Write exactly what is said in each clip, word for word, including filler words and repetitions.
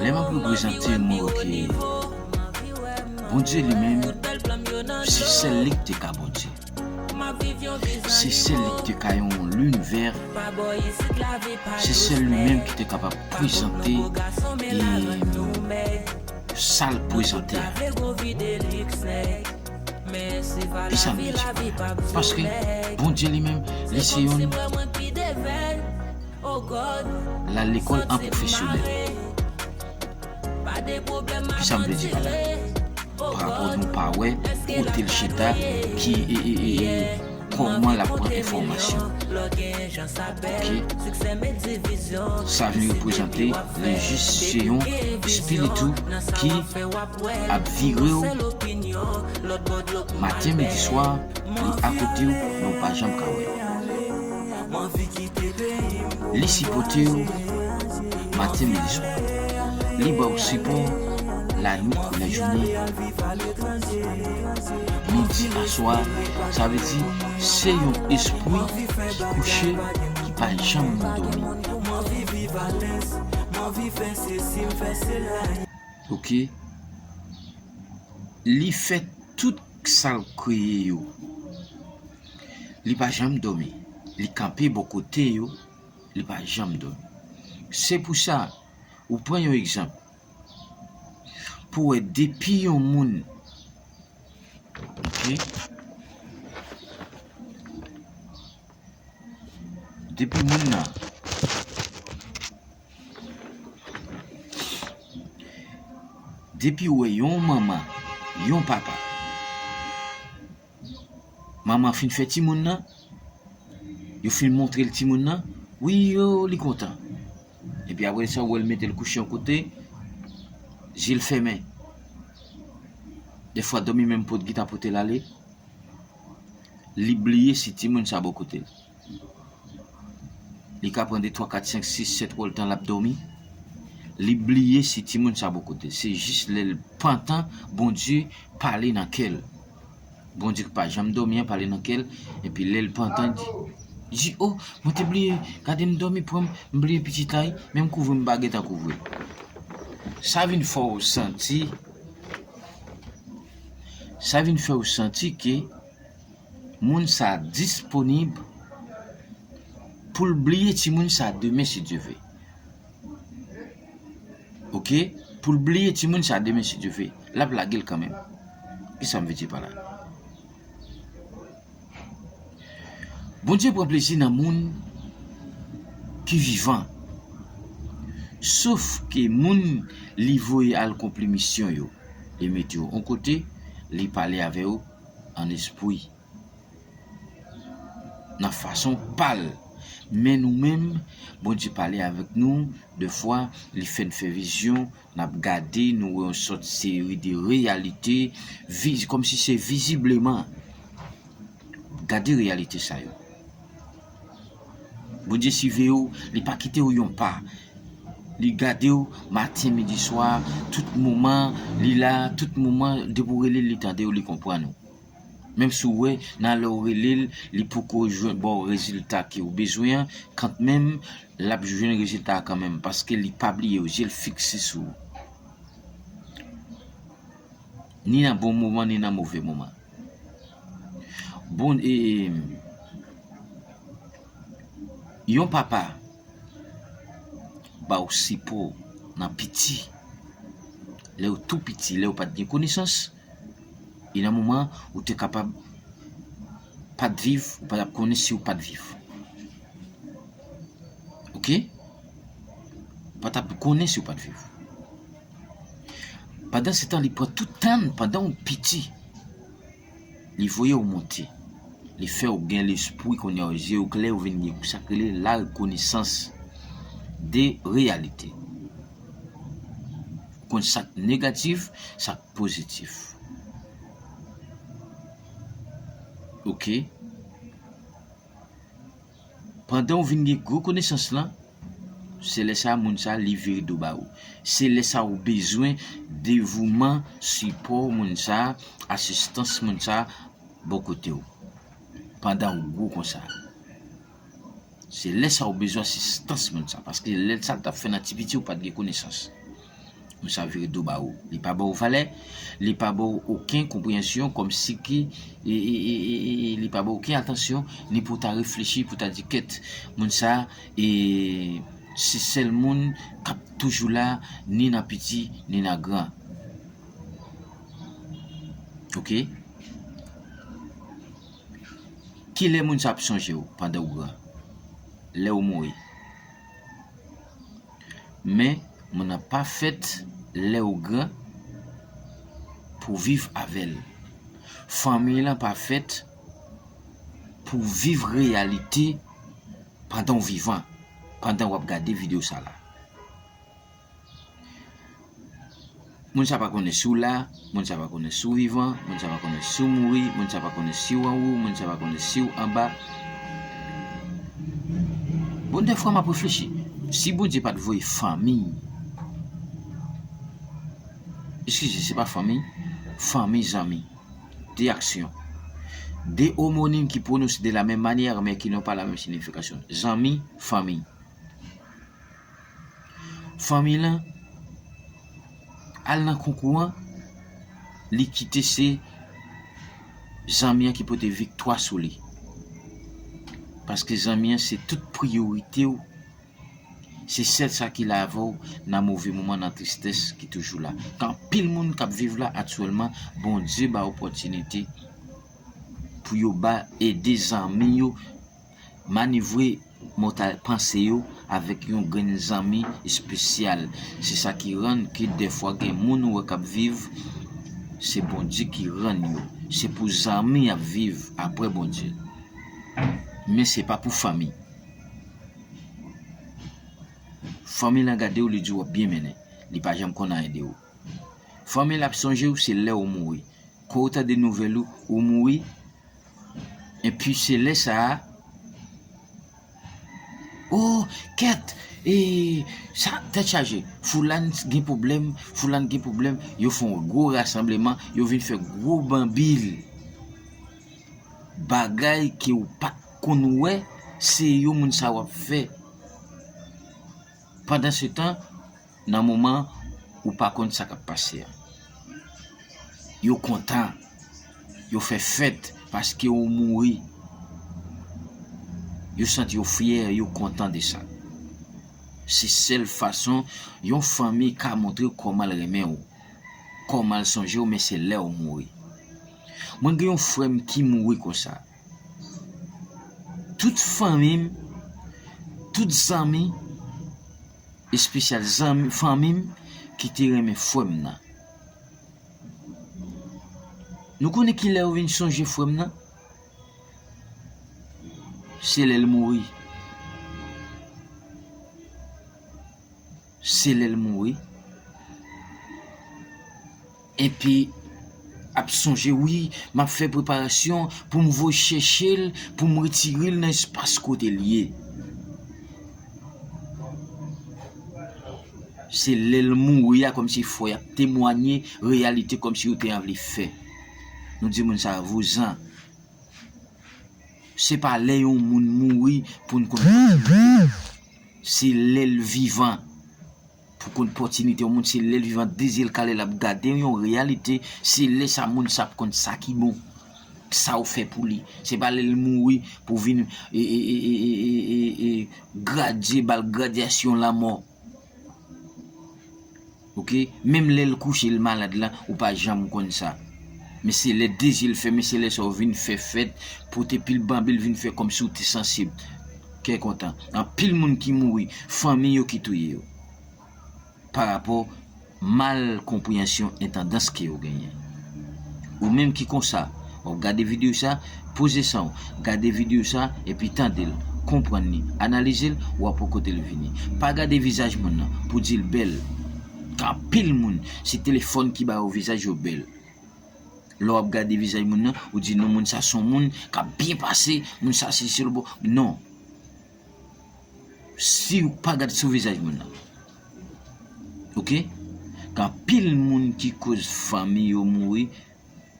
Lè m ap reprezante mwen ke Bondye li menm, se sèl li ki te ka Bondye. Se sèl li ki te ka yon linivè. Se sèl li menm ki te kapab prezante e sa l prezante a. Kisa m vle di pa la? Paske Bondye li menm, li se yon l al lekòl an pwofesyonèl. Kisa m vle di pa la? Pa rapò nou pa wè kote l chita, ki e, e, e, e, kòman l ap pran enfòmasyon. Oke? Sa vin reprezante Lejis se yon espiritu ki ap vire w maten, midi, swa, li akote w, men w pa janm ka wè l. Li sipòte w maten, midi, swa. Li ba w sipò lanwit kou lajounen, midi, aswa. Sa vle di, se yon espri ki kouche, ki pa janm dòmi. Oke? Li fè tout sa l kreye yo. Li pa janm dòmi. Li kanpe bò kote yo. Li pa janm dòmi. Se pou sa, ou pran yon egzanp. Pou wè depi yon moun, oke? Depi moun nan, depi w wè yon manman, yon papa, manman fin fè timoun nan, yo fin montre l timoun nan, wi, yo, li kontan. Epi apre sa, ou wè l mete l kouche yon kote, je l fèmen. Defwa, dòmi menm pot gentan pote l ale. Li bliye si timoun sa bò kote l. Li ka pran de, twa, kat, senk, sis, sèt wòl tan l ap dòmi. Li bliye si timoun sa bò kote l. Se jis lè l pantan, Bondye pale nan kè l. Bondye ki pa janm dòmi an pale nan kè l, epi lè l pantan, di, di, o, mwen te bliye, gade m dòmi pran m, m bliye pitit la, wi, men m kouvri m pa gentan kouvri l. Sa vin fè w santi, sa vin fè w santi ke moun sa disponib pou l bliye timoun sa demen si Dye ve. Oke? Pou l bliye timoun sa demen si Dye ve. L ap lage l kanmenm. Kisa m vle di pa la? Bondye pran plezi nan moun ki vivan. Sof ke moun li voye al konpli misyon yo, li mete yo yon kote, li pale avè yo an espri, nan fason pa l. Men nou menm, Bondye pale avèk nou, defwa, li fè n fè vizyon, n ap gade, nou wè yon sòt seri de reyalite, viz-, kòmsi se vizibleman. Gade reyalite sa yo. Bondye siveye w, li pa kite w yon pa. Li gade w maten, midi, swa, tout moman, li la, tout moman, depi w rele l, li tande w, li konprann ou. Menm si w wè, nan lè w rele l, li poko jwenn ba w rezilta ke w bezwen an, kantmenm, l ap jwenn rezilta a kanmenm, paske li pa bliye w, je l fikse sou ou. Ni nan bon moman, ni nan move moman. Bon, e, yon papa ba w sipò nan piti. Lè w tou piti, lè w pa t gen konesans, e nan moman ou te kapab pa t viv, ou pa t ap konnen si w pa t viv. Oke? Ou pa t ap konnen si w pa t viv. Pandan se tan, li pran tout tan l pandan w piti. Li voye w monte. Li fè w gen lespri kounye a, je w klè, ou vin gen sa k rele la rekonesans de reyalite. Ou konn sa k negatif, sa k pozitif. Oke? Pandan w vin gen gwo konesans lan, se lè sa a moun sa a li vire do ba ou. Se lè sa a ou bezwen devouman, sipò moun sa a, asistans moun sa a bò kote w. Pandan w gwo konsa. Se lè sa a ou bezwen asistans moun sa a. Paske lè sa l t ap fè nan ti piti ou pa t gen konesans. Moun sa vire do ba ou. Li pa ba ou valè, li pa ba ou okenn konpreyansyon, kòmsi ki e, e, e, e, e, li pa ba ou okenn atansyon, ni pou w ta reflechi, pou w ta di, kèt, moun sa, e, se sèl moun k ap toujou la, ni nan piti, ni nan gran. Oke? Kilè moun sa ap sonje w pandan w gran? Lè w mouri. Men, moun nan pa fèt lè w gran pou viv avè l. Fanmi lan pa fèt pou viv reyalite pandan w vivan, pandan w ap gade videyo sa la. Moun sa pa konnen si w la, moun sa pa konnen si w vivan, moun sa pa konnen si w mouri, moun sa pa konnen si w anwo, moun sa pa konnen si w anba. Bon, dèfwa m ap reflechi, si Bondye pa t voye fanmi, eskize, se pa fanmi, fanmi, zanmi, de aksyon, de omonim ki pwononse de la menm manyè, men ki n'ont pas la même signification. Zanmi, fanmi. Fanmi lan al nan konkou an, li kite se zanmi an ki pote viktwa sou li. Paske zanmi an se tout priyorite w. Se sèl sa ki la avè w nan move moman, nan tristès, ki toujou la. Gen anpil moun k ap viv la aktyèlman, Bondye ba opòtinite pou yo ba, ede zanmi yo manevre mòtal panse yo avèk yon grenn zanmi espesyal. Se sa ki rann ke dèfwa gen moun ou wè k ap viv, se Bondye ki rann yo. Se pou zanmi y ap viv apre Bondye. Men se pa pou fanmi. Fanmi lan gade w, li di w w ap byen mennen. Li pa janm konn anyen de ou. Fanmi l ap sonje w, se lè w mouri. Kan w tande nouvèl ou, ou mouri, epi se lè sa a, o, kèt, e, sa, tèt chaje, Foulan gen pwoblèm, Foulan gen pwoblèm, yo fè yon gwo rasanbleman, yo vin fè gwo banbil. Bagay ke w pa t konn wè, se yo moun sa w ap fè. Pandansetan, nan moman ou pa konn sa k ap pase a, yo kontan, yo fè fèt paske ou mouri. Yo santi yo fyè, yo kontan de sa. Se sèl fason yon fanmi ka montre w kòman l renmen w, kòman l sonje w, men se lè w mouri. Mwen gen yon frè m ki mouri konsa. Tout fanmi m, tout zanmi, espesyal zanmi, fanmi m ki te renmen frè m nan. Nou konnen kilè yo vin sonje frè m nan? Se lè l mouri. Se lè l mouri. Epi, ap sonje, wi, m ap fè preparasyon pou m voye chèche l, pou m retire l nan espas kote l ye. Se lè l mouri a, kòmsi fò y ap temwanye reyalite kòmsi yo te anvi fè. Nou di moun sa a vouzan. Se pa lè yon moun mouri pou n konn. Se lè l vivan pou konn pòtinite yon moun, se lè l vivan, de zye l kale, l ap gade yon reyalite, se lè sa moun sa ap konn sa ki bon, sa w fè pou li. Se pa lè l mouri pou vin, e, e, gradye, ba l gradyasyon lanmò. Oke? Menm lè l kouche, l malad la, ou pa janm konn sa. Men se lè de zye l fèmen, se lè sa w vin fè fèt, pote pil banbil, vin fè kòmsi w te sanse kè kontan. Anpil moun ki mouri, fanmi yo ki touye yo. Pa rapò mal konpreyansyon e tandans ke yo genyen. Ou menm ki konsa, w ap gade videyo sa, poze san w, gade videyo sa, epi tande l, konprann li, analize l, w ap wè kote l vini. Pa gade vizaj moun nan pou di l bèl. Gen anpil moun, se telefòn ki ba yo vizaj yo bèl. Lè w ap gade vizaj moun nan, ou di, "Non, moun sa se yon moun k ap byen pase, moun sa se, se le bon." Non. Si w pa gad sou vizaj moun nan. Oke? Gen anpil moun ki koz fanmi yo mouri,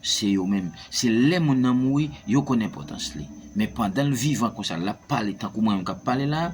se yo menm. Se lè moun nan mouri, yo konn enpòtans li. Men pandan l vivan konsa, l ap pale tankou mwen menm k ap pale la,